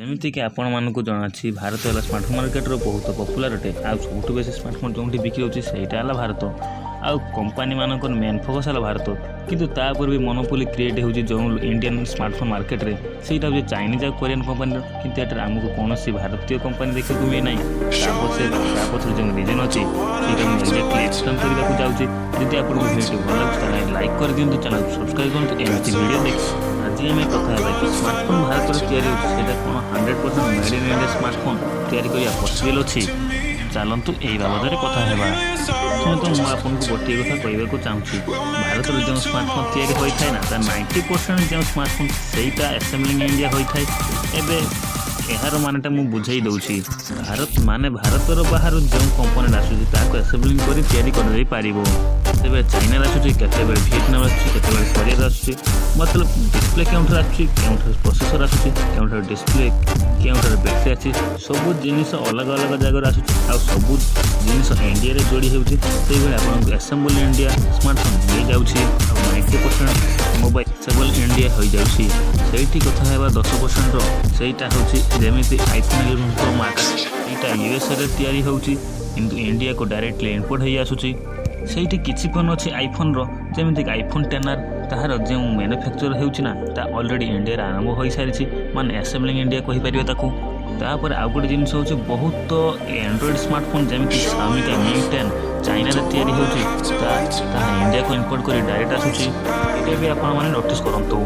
ଯେମିତିକି ଆପଣମାନଙ୍କୁ ଜଣାଅଛି, ଭାରତ ହେଲା ସ୍ମାର୍ଟଫୋନ୍ ମାର୍କେଟର ବହୁତ ପପୁଲାର ଅଟେ। ଆଉ ସବୁଠୁ ବେଶୀ ସ୍ମାର୍ଟଫୋନ୍ ଯେଉଁଠି ବିକ୍ରି ହେଉଛି, ସେଇଟା ହେଲା ଭାରତ। ଆଉ କମ୍ପାନୀମାନଙ୍କର ମେନ୍ ଫୋକସ୍ ହେଲା ଭାରତ। କିନ୍ତୁ ତାପରେ ବି ମନୋପୋଲି କ୍ରିଏଟ୍ ହେଉଛି ଯେଉଁ ଇଣ୍ଡିଆନ୍ ସ୍ମାର୍ଟଫୋନ୍ ମାର୍କେଟରେ, ସେଇଟା ହେଉଛି ଚାଇନିଜ୍ ଆଉ କୋରିଆନ୍ କମ୍ପାନୀର। କିନ୍ତୁ ଏଠାରେ ଆମକୁ କୌଣସି ଭାରତୀୟ କମ୍ପାନୀ ଦେଖିବାକୁ ମିଳେ ନାହିଁ। ତା ପଛରେ ଯେଉଁ ରିଜନ୍ ଅଛି, ସେଇଟା ମୁଁ ଏକ୍ଜାକ୍ଟଲି ଏକ୍ସପ୍ଲେନ୍ କରିବାକୁ ଯାଉଛି। ଯଦି ଆପଣଙ୍କୁ ଭିଡ଼ିଓଟି ଭଲ ଲାଗୁଛି, ତାହେଲେ ଲାଇକ୍ କରିଦିଅନ୍ତୁ, ଚ୍ୟାନେଲକୁ ସବସ୍କ୍ରାଇବ୍ କରନ୍ତୁ ଏମିତି ଭିଡ଼ିଓ ଦେଖି। ଆଜି ଆମେ କଥା ହେବା କି ସ୍ମାର୍ଟଫୋନ୍ ଭାରତରେ ତିଆରି ହେଉଛି, ସେଇଟା କ'ଣ 100% ମେଡ୍ ଇନ୍ ଇଣ୍ଡିଆ ସ୍ମାର୍ଟଫୋନ୍ ତିଆରି କରିବା ପସିବଲ୍ ଅଛି? ଚାଲନ୍ତୁ, ଏହି ବାବଦରେ କଥା ହେବା। ପ୍ରଥମତଃ ମୁଁ ଆପଣଙ୍କୁ ଗୋଟିଏ କଥା କହିବାକୁ ଚାହୁଁଛି। ଭାରତରେ ଯେଉଁ ସ୍ମାର୍ଟଫୋନ୍ ତିଆରି ହୋଇଥାଏ ନା, ତା 90% ଯେଉଁ ସ୍ମାର୍ଟଫୋନ୍, ସେଇଟା ଆସେମ୍ବଲିଂ ଇଣ୍ଡିଆ ହୋଇଥାଏ। ଏବେ ଏହାର ମାନେଟା ମୁଁ ବୁଝେଇ ଦେଉଛି। ଭାରତ ମାନେ ଭାରତର ବାହାରୁ ଯେଉଁ କମ୍ପୋନେଣ୍ଟ ଆସୁଛି, ତାହାକୁ ଆସେମ୍ବଲିଂ କରି ତିଆରି କରାଯାଇ ପାରିବ। କେତେବେଳେ ଚାଇନାରେ ଆସୁଛି, କେତେବେଳେ ଭିଏତନାମ ଆସୁଛି, କେତେବେଳେ କୋରିଆରେ ଆସୁଛି। ମତଲବ ଡିସପ୍ଲେ କେଉଁଠାରୁ ଆସୁଛି, କେଉଁଠାରୁ ପ୍ରୋସେସର ଆସୁଛି, କେଉଁଠାରୁ ଡିସପ୍ଲେ, କେଉଁଠାରୁ ବ୍ୟାଟେରୀ ଆସୁଛି, ସବୁ ଜିନିଷ ଅଲଗା ଅଲଗା ଜାଗାରୁ ଆସୁଛି ଆଉ ସବୁ ଜିନିଷ ଇଣ୍ଡିଆରେ ଯୋଡ଼ି ହେଉଛି। ସେଇଭଳି ଆପଣଙ୍କୁ ଆସେମ୍ବଲ ଇଣ୍ଡିଆ ସ୍ମାର୍ଟଫୋନ୍ ମିଳିଯାଉଛି ଆଉ 90% ମୋବାଇଲ ଆସେମ୍ବଲ ଇଣ୍ଡିଆ ହୋଇଯାଉଛି। ସେଇଠି କଥା ହେବା 10%ର, ସେଇଟା ହେଉଛି ଯେମିତି ଆଇଫୋନ୍ 11 ପ୍ରୋ ମ୍ୟାକ୍ସ। ଏଇଟା ୟୁଏସ୍ଏରେ ତିଆରି ହେଉଛି, କିନ୍ତୁ ଇଣ୍ଡିଆକୁ ଡାଇରେକ୍ଟଲି ଇମ୍ପୋର୍ଟ ହେଇ ଆସୁଛି। ସେଇଠି କିଛି ଫୋନ୍ ଅଛି ଆଇଫୋନ୍ର, ଯେମିତିକି ଆଇଫୋନ୍ 10R, ତାହାର ଯେଉଁ ମ୍ୟାନୁଫ୍ୟାକ୍ଚର ହେଉଛି ନା, ତା ଅଲରେଡ଼ି ଇଣ୍ଡିଆରେ ଆରମ୍ଭ ହୋଇସାରିଛି। ମାନେ ଆସେମ୍ବଲିଂ ଇଣ୍ଡିଆ କହିପାରିବେ ତାକୁ। ତାପରେ ଆଉ ଗୋଟେ ଜିନିଷ ହେଉଛି, ବହୁତ ଆଣ୍ଡ୍ରଏଡ଼୍ ସ୍ମାର୍ଟଫୋନ୍ ଯେମିତି ସାଓମିକା ମି 10 ଚାଇନାରେ ତିଆରି ହେଉଛି, ତାହା ଇଣ୍ଡିଆକୁ ଇମ୍ପୋର୍ଟ କରି ଡାଇରେକ୍ଟ ଆସୁଛି। ଏଇଟା ବି ଆପଣମାନେ ନୋଟିସ୍ କରନ୍ତୁ।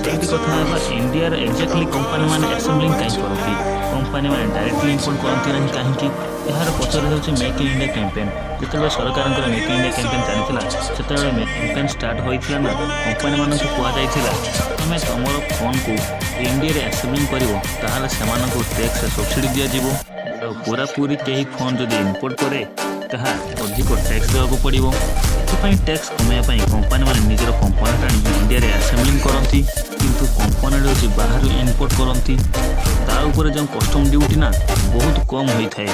ସେଇଠି କଥା ହେବା, ଇଣ୍ଡିଆର ଏକ୍ଜାକ୍ଟଲି କମ୍ପାନୀମାନେ ଆସେମ୍ବଲିଂ କାହିଁ କରନ୍ତି? କମ୍ପାନୀମାନେ ଡାଇରେକ୍ଟଲି ଇମ୍ପୋର୍ଟ କରନ୍ତି ନାହିଁ କାହିଁକି? ଏହାର ପଛରେ ହେଉଛି ମେକ୍ ଇନ୍ ଇଣ୍ଡିଆ କ୍ୟାମ୍ପେନ୍। ଯେତେବେଳେ ସରକାରଙ୍କର ମେକ୍ ଇନ୍ ଇଣ୍ଡିଆ କ୍ୟାମ୍ପେନ୍ ଚାଲିଥିଲା, ସେତେବେଳେ କ୍ୟାମ୍ପେନ୍ ଷ୍ଟାର୍ଟ ହୋଇଥିଲା ନା, କମ୍ପାନୀମାନଙ୍କୁ କୁହାଯାଇଥିଲା, ତୁମେ ତୁମର ଫୋନ୍କୁ ଇଣ୍ଡିଆରେ ଆସେମ୍ବଲିଂ କରିବ, ତାହେଲେ ସେମାନଙ୍କୁ ଟ୍ୟାକ୍ସ ସବସିଡ଼ି ଦିଆଯିବ। ଆଉ ପୁରାପୁରି କେହି ଫୋନ୍ ଯଦି ଇମ୍ପୋର୍ଟ କରେ, ତାହା ଅଧିକ ଟ୍ୟାକ୍ସ ଦେବାକୁ ପଡ଼ିବ। ଏଥିପାଇଁ ଟ୍ୟାକ୍ସ କମାଇବା ପାଇଁ କମ୍ପାନୀମାନେ ନିଜର କମ୍ପୋନେଣ୍ଟ ଆଣି ଇଣ୍ଡିଆରେ ଆସେମ୍ବଲିଂ କରନ୍ତି। କିନ୍ତୁ କମ୍ପୋନେଣ୍ଟ ହେଉଛି ବାହାରୁ ଇମ୍ପୋର୍ଟ କରନ୍ତି, ତା ଉପରେ ଯେଉଁ କଷ୍ଟମ୍ ଡ୍ୟୁଟି ନା, ବହୁତ କମ୍ ହୋଇଥାଏ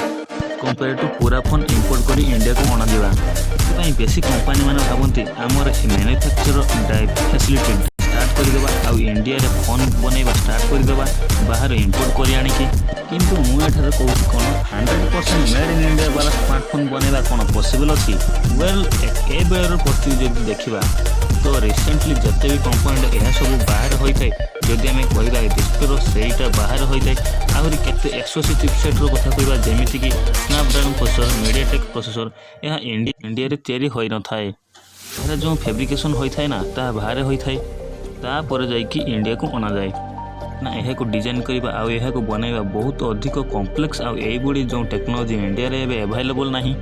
କମ୍ପେୟାର ଟୁ ପୁରା ଫୋନ୍ ଇମ୍ପୋର୍ଟ କରି ଇଣ୍ଡିଆକୁ ଅଣାଯିବା। ସେଥିପାଇଁ ବେଶୀ କମ୍ପାନୀମାନେ ଭାବନ୍ତି, ଆମର ମ୍ୟାନୁଫ୍ୟାକ୍ଚର ଫ୍ୟାସିଲିଟି ଷ୍ଟାର୍ଟ କରିଦେବା ଆଉ ଇଣ୍ଡିଆରେ ଫୋନ୍ ବନେଇବା ଷ୍ଟାର୍ଟ କରିଦେବା ବାହାରୁ ଇମ୍ପୋର୍ଟ କରି ଆଣିକି। କିନ୍ତୁ ମୁଁ ଏଠାରେ କହୁଛି କ'ଣ, 100% ମେଡ୍ ଇନ୍ ଇଣ୍ଡିଆ ବାଲା ସ୍ମାର୍ଟଫୋନ୍ ବନେଇବା କ'ଣ ପସିବଲ୍ ଅଛି? ୱେଲ୍, ଏ ବେଳର ପରିସ୍ଥିତି ଯଦି ଦେଖିବା, ତ ରିସେଣ୍ଟଲି ଯେତେ ବି କମ୍ପୋନେଣ୍ଟ, ଏହା ସବୁ ବାହାରେ ହୋଇଥାଏ। ଯଦି ଆମେ କହିବା ଡିସପ୍ଲେର, ସେଇଟା ବାହାରେ ହୋଇଥାଏ। ଆହୁରି କେତେ ଏସ୍ଓସି ଚିପସେଟ୍ର କଥା କହିବା, ଯେମିତିକି ସ୍ନାପଡ୍ରାଗନ୍ ପ୍ରୋସେସର, ମିଡ଼ିଆଟେକ୍ ପ୍ରୋସେସର, ଏହା ଇଣ୍ଡିଆରେ ତିଆରି ହୋଇନଥାଏ। ଏହାର ଯେଉଁ ଫେବ୍ରିକେସନ୍ ହୋଇଥାଏ ନା, ତାହା ବାହାରେ ହୋଇଥାଏ, ତାପରେ ଯାଇକି ଇଣ୍ଡିଆକୁ ଅଣାଯାଏ ନା। ଏହାକୁ ଡିଜାଇନ୍ କରିବା ଆଉ ଏହାକୁ ବନାଇବା ବହୁତ ଅଧିକ କମ୍ପ୍ଲେକ୍ସ। ଆଉ ଏଇଭଳି ଯେଉଁ ଟେକ୍ନୋଲୋଜି ଇଣ୍ଡିଆରେ ଏବେ ଆଭେଲେବଲ୍ ନାହିଁ,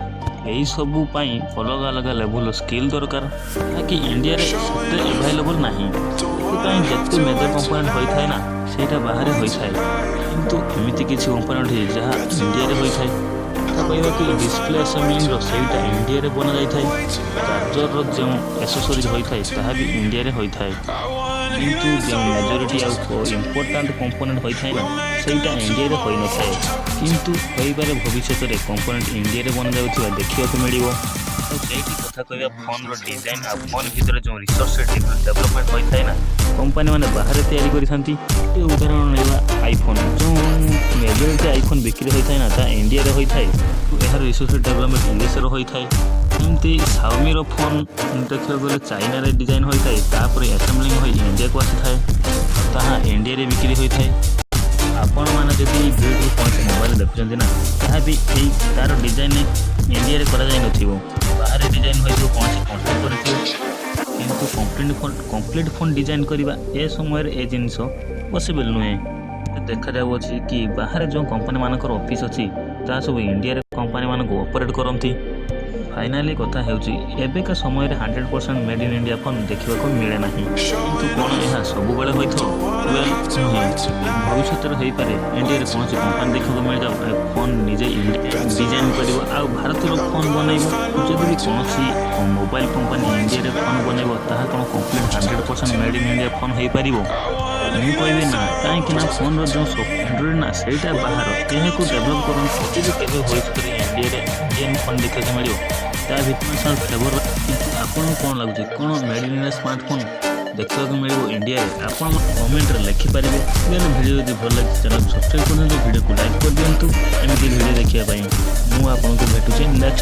ଏହିସବୁ ପାଇଁ ଅଲଗା ଅଲଗା ଲେଭେଲର ସ୍କିଲ୍ ଦରକାର, ଯାହାକି ଇଣ୍ଡିଆରେ ସେତେ ଆଭେଲେବଲ୍ ନାହିଁ। ସେଥିପାଇଁ ଯେତେ ମେଜର କମ୍ପୋନେଣ୍ଟ ହୋଇଥାଏ ନା, ସେଇଟା ବାହାରେ ହୋଇଥାଏ। କିନ୍ତୁ ଏମିତି କିଛି କମ୍ପୋନେଣ୍ଟ ଯାହା ଇଣ୍ଡିଆରେ ହୋଇଥାଏ, କଥା କହିବା କି ଡିସପ୍ଲେ ଆସେମ୍ବଲିଂର, ସେଇଟା ଇଣ୍ଡିଆରେ ବନାଯାଇଥାଏ। ଚାର୍ଜରର ଯେଉଁ ଏସେସରିଜ୍ ହୋଇଥାଏ, ତାହା ବି ଇଣ୍ଡିଆରେ ହୋଇଥାଏ। କିନ୍ତୁ ଯେଉଁ ମେଜରିଟି ଆଉ ଇମ୍ପୋର୍ଟାଣ୍ଟ କମ୍ପୋନେଣ୍ଟ ହୋଇଥାଏ ନା, ସେଇଟା ଇଣ୍ଡିଆରେ ହୋଇନଥାଏ। କିନ୍ତୁ ହୋଇପାରେ, ଭବିଷ୍ୟତରେ କମ୍ପୋନେଣ୍ଟ ଇଣ୍ଡିଆରେ ବନାଯାଉଥିବା ଦେଖିବାକୁ ମିଳିବ। ଆଉ ସେଇଠି କଥା କହିବା ଫୋନ୍ର ଡିଜାଇନ୍ ଆଉ ଫୋନ୍ ଭିତରେ ଯେଉଁ ରିସର୍ଚ୍ଚ ଡେଭଲପମେଣ୍ଟ ହୋଇଥାଏ ନା, କମ୍ପାନୀମାନେ ବାହାରେ ତିଆରି କରିଥାନ୍ତି। ଗୋଟିଏ ଉଦାହରଣ ନେବା ଆଇଫୋନ୍। ଯେଉଁ ମେଜରିଟି ଆଇଫୋନ୍ ବିକ୍ରି ହୋଇଥାଏ ନା, ତାହା ଇଣ୍ଡିଆରେ ହୋଇଥାଏ। ଏହାର ରିସର୍ଚ୍ଚ ଡେଭଲପମେଣ୍ଟ ୟୁଏସ୍ଏର ହୋଇଥାଏ। ଏମିତି ସାଓମିର ଫୋନ୍ ଦେଖିବାକୁ ଗଲେ ଚାଇନାରେ ଡିଜାଇନ୍ ହୋଇଥାଏ, ତାପରେ ଆସେମ୍ବଲିଂ ହୋଇ ଇଣ୍ଡିଆକୁ ଆସିଥାଏ, ତାହା ଇଣ୍ଡିଆରେ ବିକ୍ରି ହୋଇଥାଏ। ଆପଣମାନେ ଯଦି ଏଇ ଭିଡ଼ିଓକୁ କୌଣସି ମୋବାଇଲ ଦେଖୁଛନ୍ତି ନା, ତାହା ବି ଏଇ ତା'ର ଡିଜାଇନ୍ ଇଣ୍ଡିଆରେ କରାଯାଇନଥିବ, ବାହାରେ ଡିଜାଇନ୍ ହୋଇଥିବ, କୌଣସି କଣ୍ଟ୍ରି କରିଥିବ। କିନ୍ତୁ କମ୍ପ୍ଲିଟ୍ ଫୋନ୍ ଡିଜାଇନ୍ କରିବା ଏ ସମୟରେ ଏ ଜିନିଷ ପସିବଲ୍ ନୁହେଁ। ଦେଖାଯାଉଅଛି କି ବାହାରେ ଯେଉଁ କମ୍ପାନୀମାନଙ୍କର ଅଫିସ୍ ଅଛି, ତାହା ସବୁ ଇଣ୍ଡିଆରେ କମ୍ପାନୀମାନଙ୍କୁ ଅପରେଟ୍ କରନ୍ତି। ଫାଇନାଲି କଥା ହେଉଛି, ଏବେକା ସମୟରେ 100% ମେଡ୍ ଇନ୍ ଇଣ୍ଡିଆ ଫୋନ୍ ଦେଖିବାକୁ ମିଳେ ନାହିଁ। କିନ୍ତୁ କ'ଣ ଏହା ସବୁବେଳେ ହୋଇଥିବ? ୱେଲ୍, ନୁହେଁ। ଭବିଷ୍ୟତରେ ହୋଇପାରେ, ଇଣ୍ଡିଆରେ କୌଣସି କମ୍ପାନୀ ଦେଖିବାକୁ ମିଳିଯାଉ ଆଉ ଫୋନ୍ ନିଜେ ଡିଜାଇନ୍ କରିବ ଆଉ ଭାରତର ଫୋନ୍ ବନେଇବ। ଯଦି ବି କୌଣସି ମୋବାଇଲ କମ୍ପାନୀ ଇଣ୍ଡିଆରେ ଫୋନ୍ ବନେଇବ, ତାହା କ'ଣ complete 100% made in India phone ହୋଇପାରିବ? ମୁଁ କହିବି ନା। କାହିଁକି ନା ଫୋନ୍ର ଯେଉଁ ଆଣ୍ଡ୍ରଏଡ଼୍ ନା, ସେଇଟା ବାହାର, ଏହାକୁ ଡେଭଲପ୍ କରନ୍ତି। ଯଦି କେବେ ଭବିଷ୍ୟତରେ ଇଣ୍ଡିଆରେ ଇଣ୍ଡିଆନ୍ ଫୋନ୍ ଦେଖିବାକୁ ମିଳିବ, ତା ଭିତରେ ଫ୍ଲେଭର। କିନ୍ତୁ ଆପଣଙ୍କୁ କ'ଣ ଲାଗୁଛି, କ'ଣ ମେଡ୍ ଇନ୍ ଇଣ୍ଡିଆ ସ୍ମାର୍ଟଫୋନ୍ ଦେଖିବାକୁ ଦେଖିବାକୁ ମିଳିବ ଇଣ୍ଡିଆରେ, ଆପଣ କମେଣ୍ଟରେ ଲେଖିପାରିବେ। ଦେନ୍ ଭିଡ଼ିଓ ଯଦି ଭଲ ଲାଗିଛି, ଚ୍ୟାନେଲକୁ ସବସ୍କ୍ରାଇବ୍ କରିଦିଅନ୍ତୁ, ଭିଡ଼ିଓକୁ ଲାଇକ୍ କରିଦିଅନ୍ତୁ ଏମିତି ଭିଡ଼ିଓ ଦେଖିବା ପାଇଁ। ମୁଁ ଆପଣଙ୍କୁ ଭେଟୁଛି ନେକ୍ସଟ।